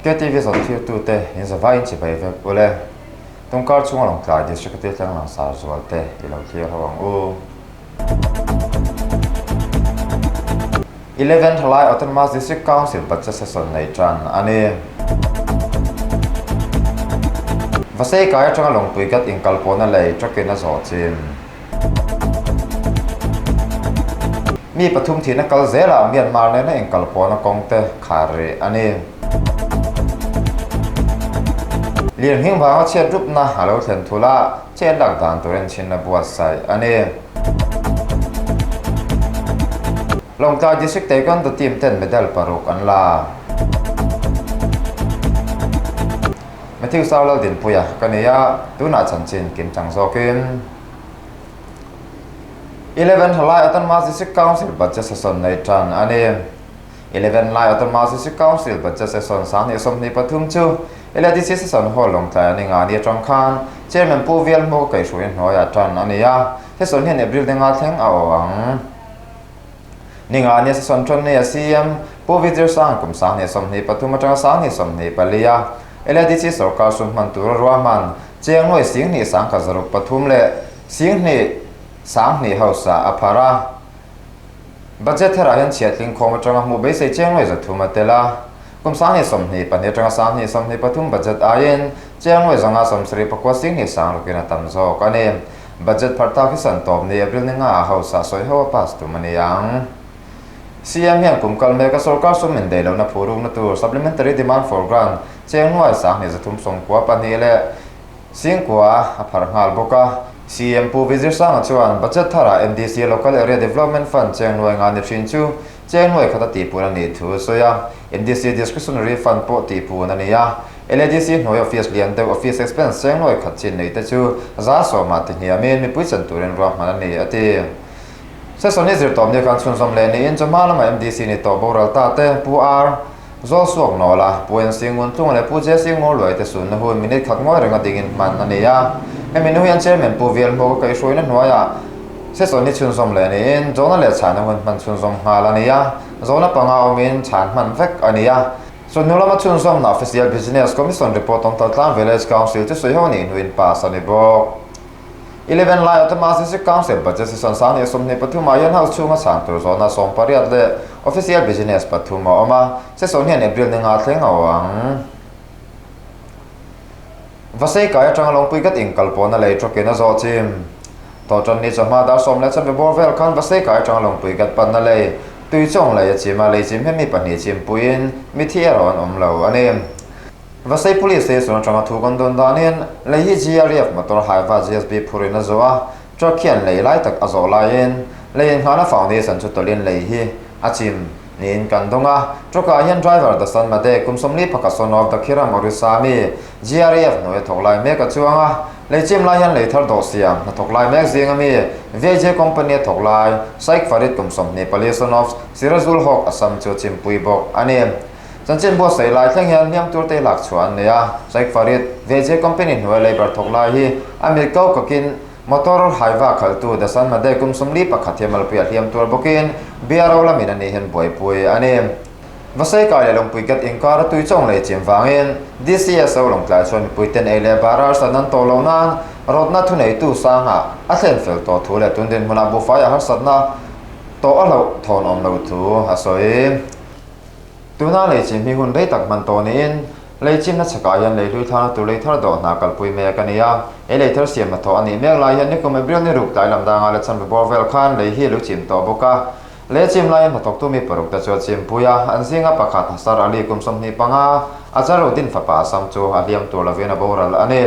KTV zawhthirtute in zavaiin chibai vek ule. Tungkar chhunga Lawngtlai District a thilthleng langsar zual te i lo thlir ho ang u. Eleven Thalai Autonomous District Council Budget Session nei tan a ni. Vasei kai atanga Lawngpui gat inkalpawhna lei truck-in a zawh chin. Mi pathum thihna kal zelah Myanmar nena inkalpawhna kawng te khar rih a ni. Lirnghing vanga chhiat rupna a lo thlen thul a, chet lak dan tur enchinna buatsaih a ni. Lawngtlai District Taekwondo team ten medal paruk an la. Matthew Sarlaldinpuia ka ni a, tunah chanchin kim chang zawkin. Eleven Halai Autonomous District Council Budget Session nei tan a ni. Eleven Lai Autonomous District Council Budget Session 2023 chu LADC Session Hall Lawngtlai a ni nga ni atang khan Chairman Pu Vialhmuka kaihhruaina hnuaiah tan a ni a, session hian April denga thleng a aw ang. Ningania Session tan nei a CM Pu Vijay Sang kum 2023 atanga 2024 a LADC sorkar sum hman tura ruahman Chiangnuai Singhnih sangkhat zaruk pathum leh Singhnih Sanghnih hausa a phar a. Budget tharah hian chhiatling khawm atanga hmuh beisei Chiangnuai zathum a tel a. Kum 2022 atanga 2023 budget aiin Chiangnuai zanga 70 pakua Singhnih sangrukin a tam zawk a ni. Budget phar tak hi san tawp ni April ni nga ah House ah sawi ho a pass tum a ni ang. CM hian kum kal mek a sorkar sum in daih lohna phu rukna tur Supplementary Demand for Grant cheng hnuai 2394 leh 9,000 a phar nghal bawk a. CM Pu Vizir Sanga chuan budget tharah MDC Local Area Development Fund cheng hnuai nga ni thin chu cheng hnuai khat a tihpun a nih thu a sawi a. MDC Discretionary Fund pawh tihpun a ni a. LADC hnuai office lian deuh office expense cheng hnuai khat chin nei te chu 10% ti hniamin mipui chan turin ruahman a ni a ti. Session hi zirtawp ni khan chhunzawm leh niin chawhma lama MDC ni tawh boral ta te Pu R. Zawlsuak Nawla, Pu NC Nguntlunga leh Pu JC Ngawrluai te sunna hun minute khat ngawi renga dingin hman a ni a. Hemi hnu hian Chairman Pu Vialhmuaka kaihhruaina hnuaiah session hi chhunzawm leh niin zawhna leh chhana hun hman chhunzawm nghal a ni a, zawhna panga awmin chhan hman vek a ni a. Chawhnu lama chhunzawmna Official Business Commission report awm Taltlang Village Council chu sawi ho nih hnuin pass a ni bawk. Eleven lai Autonomous District Council Budget Session 2023 ah hian House chhunga chhan tur zawhna 18 leh Official Business pathum a awm a, session hian April ni nga thleng a aw ang. Vasei kai atanga Lawngpui gat inkal pawhna lei truck-in a zawh chim. Thawhtanni chawhma dar sawm leh chanve bawr vel khan Vasei kai atanga Lawngpui gat panna lei tui chawng lei a chim a, lei chim hi mi pahnih chimpuiin mithi erawh an awm lo a ni. Vasei Police Station atanga thu kan dawn danin lei hi GRF motor Hyva GSB phurin a zawh a, truck hian lei lai tak a zawh laiin lei inngahna foundation chu tawlhin lei hi a chim niin kan dawng a. Truck ah hian driver Dasan Made kum 41 son of Dakhiram Orissa mi GRF hnuai a thawk lai mek a chuang a, lei chim lai hian lei thar dawh siam hnathawk lai mek zinga mi VJ company a thawk lai Shaikh Farid kum 24 son of Sirajul Hawk Assam chu a chimpui bawk a ni. Chanchin buatsaih lai thleng hian hliam tur te lak chhuah an nei a, Shaikh Farid, VJ company hnuai labour thawk lai hi a mit ko kakin motor haiva khaltu Dasan Made kum 41 hi malpuiah hliam tur bawkin BRO lamin a nih hian buaipui a ni. Vasei kai leh Lungpui gat inkar a tui chawng lei chim vangin DCSO Lawngtlai chuan mipui ten ei leh bar arsa nan tawh loh nan rawtna thuneitu sangah a thlen fel tawh thu leh tun dinhmunah buhfai a harsatna tawh a hlauh thawn awm lo thu a sawi. Tuna lei chim hi hun rei tak hman tawh niin, lei chimna chhakah hian lei hlui thlana tur lei thar dawh hna kalpui mek a ni a. He lei thar siam hnathawh a nih mek lai hian nikum April ni ruk tlai lam danga la chhan bawr vel khan lei hi a lo chim tawh bawk a. Lei chim laiin hnathawktu mi paruk te chu a chimpui a, an zinga pakhat Hasar Ali kum 25, Azaruddin fapa Assam chu a hliam tur lovin a boral a ni.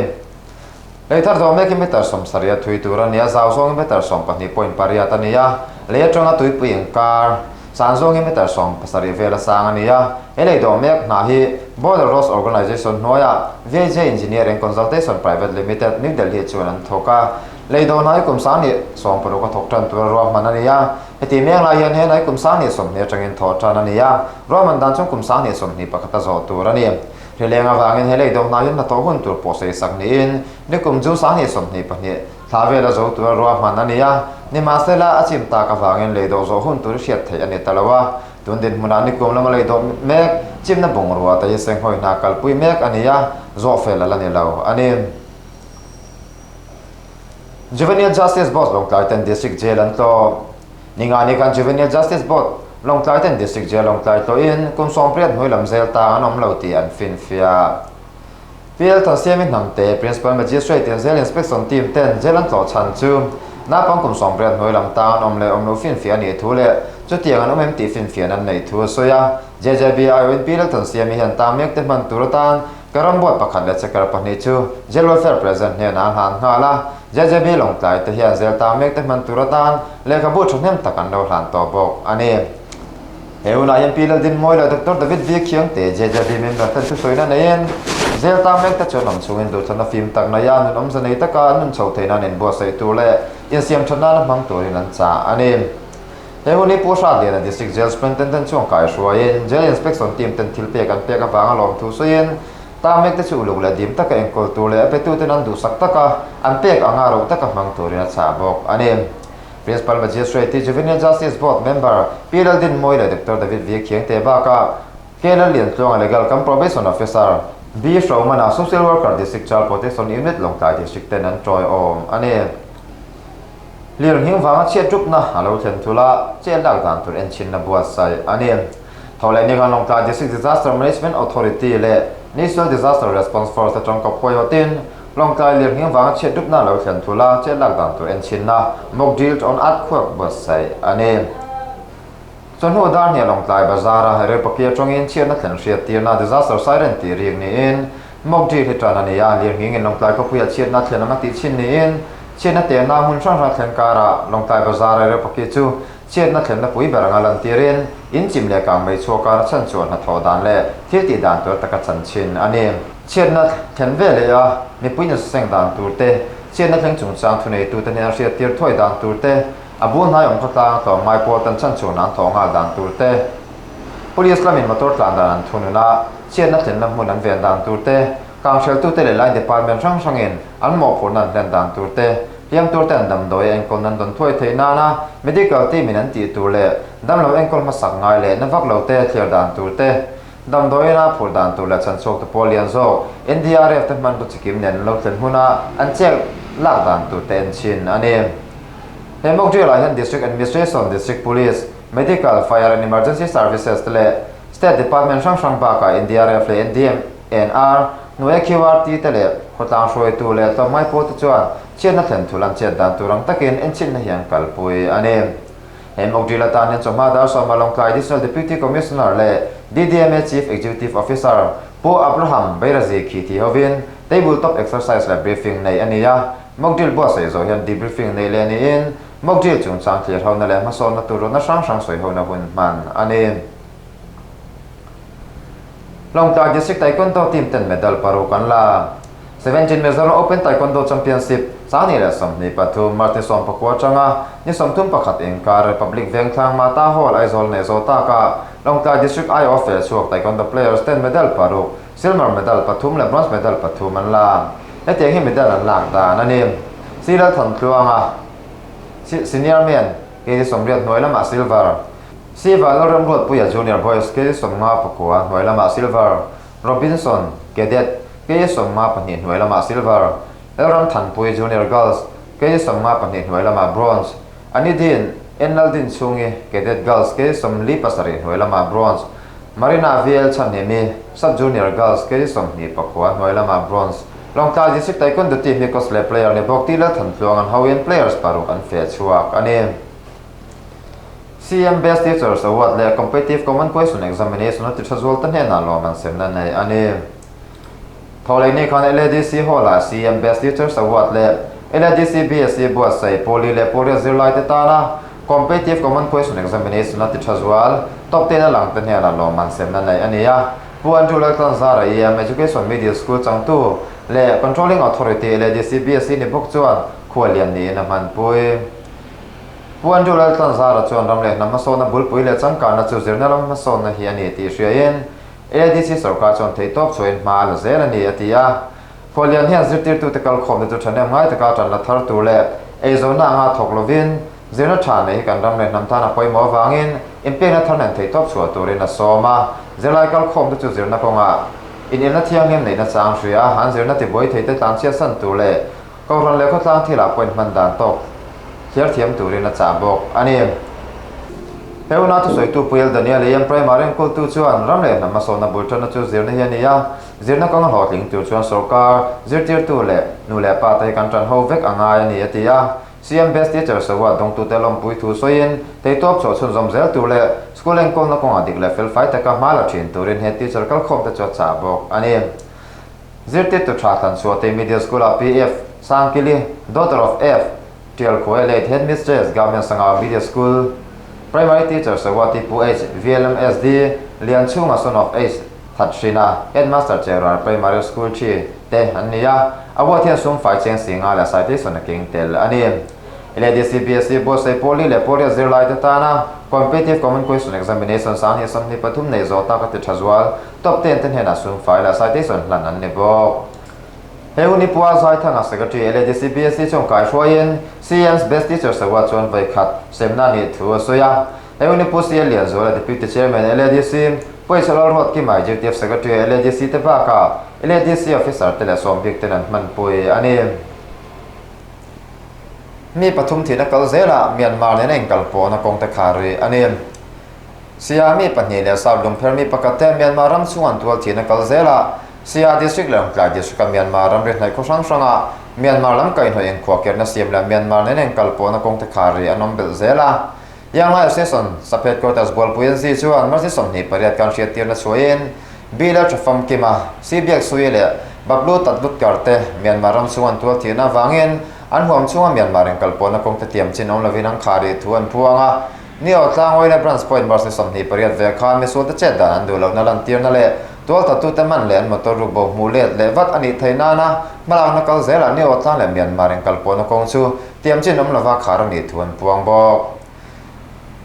Lei thar dawh mek hi meter 70 a thui tur a ni a, zau zawngin meter 12.8 a ni a, lei atanga tuipui inkar san zawngin meter 70 vel a sang a ni a. He lei dawh mek hna hi Border Roads Organisation hnuaiah VJ Engineering Consultation Private Limited, New Delhi chuan an thawk a. Lei dawh hna hi kum 2060 a thawk tan tura ruahman a ni a, heti meng lai hian he hnai kum 2020 atangin thawh tan a ni a, ruahman dan chuan kum 2021 a zawh tur a ni. Rileng avangin he lei dawhna hian hnathawh hun tur pawh sawi sak niin nikum chu 2022 thla vela zo tura ruahman a ni a, nimahsela a chim tak avangin lei dawh zawh hun tur hriat theih a ni ta lo a, tun dinhmunah nikum lama lei dawh mek Chimna bungrua te hi senghawi hna kalpui mek a ni a, zawh fel a la ni lo a ni. Juvenile Justice Board Lawngtlai ten District Jail an tlawh. Ningani khan Juvenile Justice Board Lawngtlai ten District Jail Lawngtlai tlawhin kum 80 hnuai lam zel tang an awm lo tih an finfiah. PL Thansiami Hnamte, Principal Magistrate in Jail Inspection Team ten jail an tlawh chhan chu naupang kum 80 hnuai lam tang an awm leh awm lo finfiah a nih thu leh chutiang an awm em tih finfiahna an neih thu a sawi a. JJB aiawhin PL Thansiami hian tang mek te hman tur atan Carrom board pakhat leh checker pahnih chu Jail Welfare President hnenah a hlan nghal a. JJB Lawngtlai te hian jail tang mek te hman tur atan lehkhabu thahnem tak an lo hlan tawh bawk a ni. He hunah hian Pi Laldinmawi leh Doctor David V Khiangte, JJB member ten thusawiin a neiin, Jail tang mek te chuan awm chungin duhthlanna fim tak nei a, nun awmze nei taka an nun chho theih nan inbuatsaih tur leh insiam that nana hmang turin an chah a ni. He hun hi Pu Hratliana District Jail Superintendent chuan kaihruaiin, Jail Inspection Team ten thil pek an pek avanga lawmthu sawiin, tang mek te chu uluk leh dim taka enkawl tur leh a petuten an duhsak taka an pek anga roh taka hmang turin a chah bawk a ni. Principal Magistrate hi Juvenile Justice Board member Pi Laldinmawi leh Doctor David V Khiangte bakah K Lalliantluanga Legal cum Probation Officer B Hromana Social Worker District Child Protection Unit Lawngtlai District ten an tawiawm a ni. Lirnghing vanga chhiat rupna a lo thlen thul a, chet lak dan tur enchhinna buatsaih a ni. Tholeh ni khan Lawngtlai District Disaster Management Authority leh National Disaster Response Force atang kawp huaihawtin Lawngtlai lirnghing vanga chhiat rupna a lo thlen thul a, chet lak dan tur enchhinna mock drill on earthquake buatsaih a ni. Chawhnu dar hniah Lawngtlai Bazar-a Repaki atangin chhiatna thlen hriat tirna disaster siren tih rik niin mock drill hi tan a ni a, lirnghingin Lawngtlai khawpuiah chhiatna thlen ang a tih chhin niin chhiatna tehna hmun hrang hrang thlen karah Lawngtlai Bazar-a Repaki chu Chhiatna thlenna pui ber anga lantirin inchim leh kang mei chhuak kara chhan chuan hnathawh dan leh thil tih dan tur taka chan chhin a ni. Chhiatna thlen ve leh a mipui nasaseng dan tur te, chhiatna thleng chungchang thuneitute hnena hriattir thuai dan tur te, a bul hnai awm khawtlang a tlawm ngai pawl tan chhan chuan an thawh nghal dan tur te, Police lamin motor tlan dan an thunun a, chhiatna thlenna hmun an ven dan tur te, kanghreltute leh line department hrang hrangin an mawhphurhna an hlen dan tur te, Hliam tur ten damdawi a enkawl nan dawn thuai theih nana medical team in an tih tur leh damlo enkawl hmasak ngai leh na vak lo te thliar dan tur te, damdawiin a phurh dan tur leh chhanchhuak te pawh lian zawk NDRF te hmanraw chikim nen an lo thlen huna an chet lak dan tur te en chhin a ni. He mock drill ah hian District Administration, District Police, Medical, Fire and Emergency Services te leh State Department hrang hrang bakah NDRF leh NDMNR hnuaia QRT te leh khawtlang hruaitu leh tlawmngai pawlte chuan chhiatna thlen thul an chet dan tur ang takin enchhinna hi an kalpui a ni. He mock drill atan hian chawhma dar sawma Lawngtlai Additional Deputy Commissioner leh DDMA Chief Executive Officer Pu Abraham Beirazi khi thi hovin table top exercise leh briefing neih a ni a, mock drill buatsaih zawh hian debriefing neih leh niin mock drill chungchang thlir hona leh hmasawnna tur rawtna hrang hrang sawi hona hun hman a ni. Lawngtlai District Taekwondo team ten medal paruk an la. 17 Mizoram Open Taekwondo Championship 2023 March ni 19 atanga ni 31 inkar Republic Vengthlang Mata Hall Aizawl nei zawh takah Lawngtlai District aiawh fel chhuak Taekwondo players ten medal paruk, silver medal pathum leh bronze medal pathum an la. Hetiang hi medal an lak dan a ni. C Lalthantluanga, Senior Men, kg 80 hnuai lamah silver. Siva Lalremruatpuia Junior Boys kg 59 hnuai lamah silver, Robinson, Cadet, kg 52 hnuai lamah silver, Lalramthanpui Junior Girls kg 52 hnuai lamah bronze, Anidin, N Laldinchhungi, Cadet Girls kg 47 hnuai lamah bronze, Marina VL Chhanhimi, Sub Junior Girls kg 29 hnuai lamah bronze, Lawngtlai District Taekwondo team hi coach leh player ni bawk T Lalthantluang an hoin players paruk an feh chhuak a ni. CM Best Teachers Award leh Competitive Common Question Examination a ti tha zual ta hnenah lawm an semna nei a ni. Thawhlei ni khan LADC Hall-ah CM Best Teachers Award leh LADC BSc buatsaih Pawli leh Pawlriat zirlaite tana Competitive Common Question Examination a ti tha zual top ten a lang te hnenah lawm an semna nei a ni a. Pu Andrew Laltlanzara EM Education Middle School changtu leh Controlling Authority LADC BSc ni bawk chuan khuallian niin a hmanpui. Pu Andrew Laltlanzara chuan ram leh hnam hmasawnna bulpui leh changkanna chu zirna lam hmasawnna hi a ni tih hriain ADC sorkar chuan theihtawp chhuahin hma a la zel a ni a ti a. Khuallian hian zirtirtute kalkhawmte chu thahnem ngai taka tan la thar tur leh eizawnna anga thawk lovin Zirna tha nei hi kan ram leh hnam tan a pawimawh avangin inpekna thar nen theihtawp chhuah turin a sawm a. Zirlai kalkhawmte chu zirna kawngah inelna thianghlim neihna chang hria a, an zirna tibuai theite tlanchhiat san tur leh Kohhran leh khawtlang thilah point hman dan tawk thliar thiam turin a chah bawk a ni. He huna thusawitu Pu El Daniel EM Primary enkawltu chuan ram leh hnam hmasawnna bul tanna chu zirna hi a ni a, zirna kawng a hlawhtling tur chuan sawrkar, zirtirtu leh nu leh pa te hi kan tan ho vek a ngai a ni a ti a. CM Best Teachers Award dawngtute lawmpui thu sawiin teitawp chhuah chhunzawm zel tur leh school enkawlna kawngah dik leh felfai taka hma la thin turin he teacher kalkhawmte chu a chah bawk a ni. Zirtirtu tha thlan chhuah te Middle School ah PF Sangkili, daughter of F. Tialkhuai late Headmistress Government Sangau Middle School Primary Teacher Sawati Pu H. VLMSD Lianchhunga son of H. Thathrina, Headmaster Cherar Primary School thi te an ni a, award hian sum fai cheng singa leh citation a keng tel a ni. LADC BSc buatsaih pawl li leh pawl riat zirlaite tana Competitive Common Question Examination sang hi 23 nei zawh tak a ti tha zual. Top ten te hnenah sum fai leh citation hlan an ni bawk. He hun hi Pu Zaithanga Secretary LADC BSc chuan kaihruaiin CM's Best Teachers Award chuan vawi khat semna a nih thu a sawi a. He hun hi Pu CL Lianzuala Deputy Chairman LADC, Pu H Lalruatkima Executive Secretary LADC te bakah LADC Officer te leh sawm bik ten an hmanpui a ni. Mi pathum thihna kal zelah Myanmar nena inkalpawhna kawng te khar rih a ni. Sia mi pahnih leh South Lungpher mi pakhat te Myanmar ram chhung an tual thihna kal zel a, Sia District leh Lawngtlai District a Myanmar ramri hnaih khaw hrang hranga Myanmar lam kaihhnawih inkhuahkirhna siam leh Myanmar nen inkalpawhna kawng te khar rih an awm belh zel a. Yanglai Association Sub Headquarters Bualpui NZ chuan March ni 28 kan hriattirna chhuahin Bill a tha famkim a, Sibiak Sui leh Bablu Tatlutkar te Myanmar ram chhung an tual thihna avangin an huam chhunga Myanmar inkalpawhna kawng te tiam chin awm lovin an khar rih thu an phuang a. Ni aw tlangawii leh Branch Point March ni 28 ve khan misualte chet dan an duh lohna lantirna leh tualtatute man leh an motor ruk bo hmuh let leh vat a nih theih nana hmalakna kal zelah ni aw tlang leh Myanmar inkalpawhna kawng chu tiam chin awm lova khar a nih thu an puang bawk.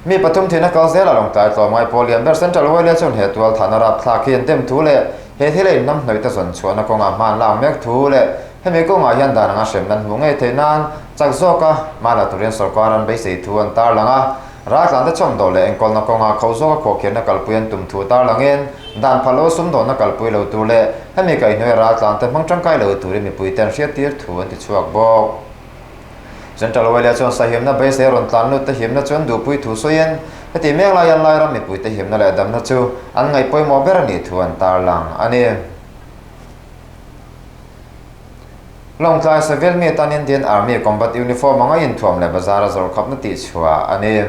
Mi pathum thihna kal zelah Lawngtlai tlawmngai pawl lian ber Central Oil chuan he tual thahna rapthlak hi an dem thu leh he thil a inhnam hnawihte zawn chhuahna kawngah hma an lak mek thu leh Hemi kawngah hian dan anga hremna an hmuh ngei theih nan chak zawka hma la turin sawrkar an beisei thu an tarlang a, raltlante chawmdawh leh enkawlna kawngah kho zawka khuahkhirhna kalpui an tum thu tarlangin dan phal lo sumdawnna kalpui lo tur leh hemi kaihhnuaia raltlante hmang tangkai lo turin mipuite an hriattir thu an ti chhuak bawk. Central Oil-a chuan sahimna beisei a rawn tlan lut te himna chu an duhpui thu sawiin heti mek lai hian Lairam mipuite himna leh damna chu an ngaih pawimawh ber a nih thu an tarlang a ni. Lawngtlai Civil mi tan Indian Army Combat Uniform anga inthuam leh bazar a zawrh khapna tih chhuah a ni.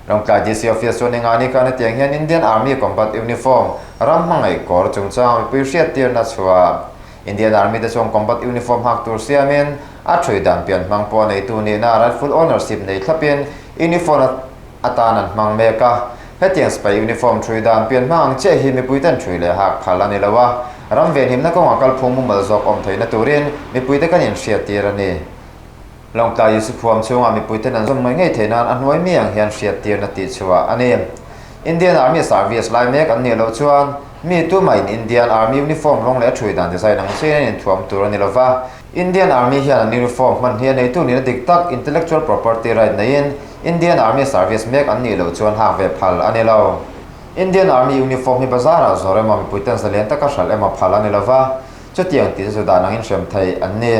Lawngtlai DC Office chuan engani khan hetiang hian Indian Army Combat Uniform ram hmangaih kawr chungchang mipui hriattirna chhuah. Indian Army te chuan Combat Uniform hak tur siamin a thui dan pian hmang pawh neitu nihna rightful ownership nei thlapin uniform a atan an hmang mek a. Hetiang sipai uniform ṭhui dan pian hmang ang chiah hi mipuiten ṭhui leh hak phal a ni lo a, ram venhimna kawnga kalphung mumal zawk awm theihna turin mipuite kan inhriattir a ni. Lawngtlai Yusuf huam chhungah mipuiten an zawm ngei ngei theih nan a hnuai mi ang hian hriattirna tihchhuah a ni. Indian Army service lai mek an nih loh chuan mi tumahin Indian Army uniform rawng leh a ṭhui dan design ang chiahin an inthuam tur a ni lo va. Indian Army hian an uniform hman hi a neitu nihna dik tak intellectual property right neiin Indian Army service mek an nih loh chuan hak ve phal a ni lo. Indian Army uniform hi bazar ah zawr emaw mipui ten zalian taka hralh emaw phal a ni lo va, chutiang tih chu dan angin hrem theih an ni.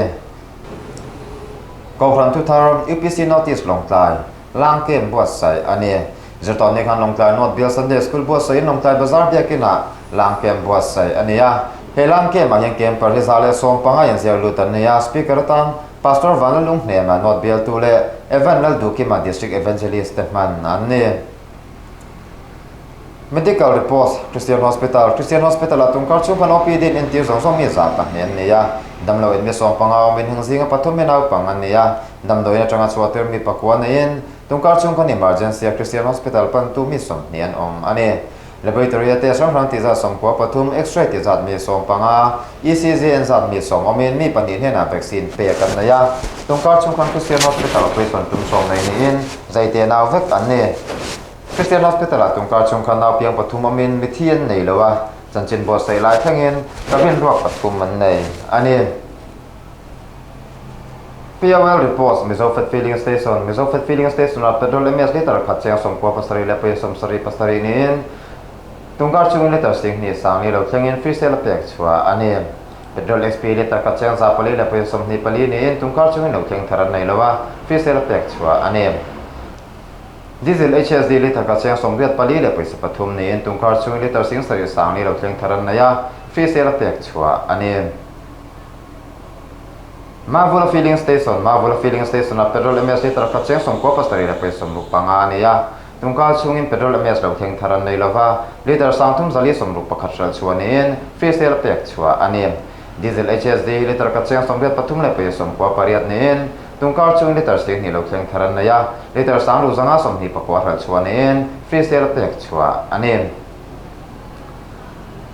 Kohhran thuthar UPC North East Lawngtlai, Langkem buatsaih a ni. Zirtawpni khan Lawngtlai North Bial Sunday School buatsaihin Lawngtlai Bazar biakinah Langkem buatsaih a ni a. He Langkem ah hian camper hi 115 in ziak lut an ni a, Speaker atan Pastor Vanlalung Hnema North Bialtu leh Evan Laldukima District Evangelist te hman an ni. Medical Reports, Christian Hospital, Christian Hospital-ah tungkar chhung khan OPD in entir zawng zawng mi 200 an nei a, damlo in mi 15 awmin heng zinga pathum hi naupang an ni a, damdawiin atanga chhuahtir mi pakua neiin tungkar chhung khan emergency-a Christian Hospital pantu mi 20 an awm a ni. Laboratory-a test hrang hrang tih zat 93, X-ray tih zat mi 15, ECG en zat mi 10 awmin mi pahnih hnenah vaccine pek an nei a, tungkar chhung khan Christian Hospital operation tum sawm nei niin zaite nau vek an ni. Christian Hospital-ah tungkar chhung khan nau piang pathum awmin mithi an nei lo a, chanchin buatsaih lai thlengin cabin ruak pathum an nei a ni. POL Reports, Mizofed Filling Station, Mizofed Filling Station-ah petrol MS litre khat cheng 97 leh pawisa 77 niin tungkar chungin litre 20 sangli lo thlengin free sale a pek chhuah a ni. Petrol XP litre khat cheng 400 leh pawisa 24 niin tungkar chungin lo thleng thar an nei lo a, free sale a pek chhuah a ni. Diesel HSD litre khat cheng 84 leh pawisa 3 niin tungkar chungin litre 7,000 sangli lo thleng thar an nei a, free sale a pek chhuah a ni. Mavula Filling Station, Mavula Filling Station-ah petrol MS litre khat cheng 97 leh pawisa 65 a nei a. Tungkal chhungin petrol MS lo thleng thar an nei lova, litre 361 hralh chhuah niin free sale pek chhuah a ni. Diesel HSD litre khat cheng 83 leh pawisa 98 niin tungkar chhungin litre 20 lo thleng thar an nei a, litre 524 hralh chhuah niin free sale pek chhuah a ni.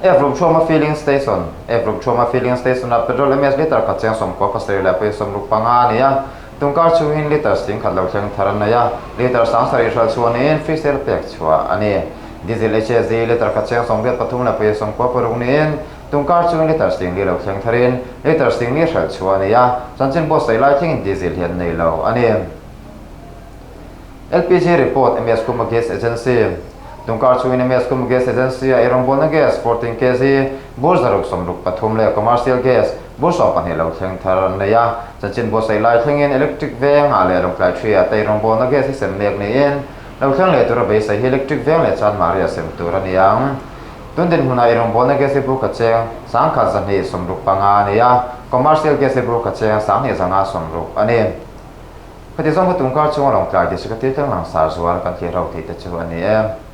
F Rukchhuama Filling Station, F Rukchhuama Filling Station-ah petrol MS litre khat cheng 97 leh pawisa 65 a ni a. Tungkar chhungin litre 10,000 lo thleng thar an nei a, litre 7,000 hralh chhuah niin free sale pek chhuah a ni. Diesel HSD litre khat cheng 83 leh pawisa 96 niin tungkar chhungin litre 4 lo thleng tharin litre 4 hralh chhuah a ni a, chanchin buatsaih lai thlengin diesel hi an nei lo a ni. LPG Report, MS Kuma Gas Agency, Tungkar chungin MS Kuma Gas Agency-a eirawngbawlna gas 14 kg, bur 163 leh commercial gas bur 12 lo thleng thar an nei a. Chanchin buatsaih lai thlengin electric vengah leh lawngtlai ṭhi-ah te eirawngbawlna gas hi sem mek niin lo thleng leh tura beisei hi electric veng leh Chanmari a sem tur a ni ang. Tun dinhmunah eirawngbawlna gas hi bur khat cheng 1265 a ni a, commercial gas hi bur khat cheng 2560 a ni. Khati zawng kha tungkar chunga lawngtlai district a tir tlang langsar zual kan thlir ho tih te chu a ni e.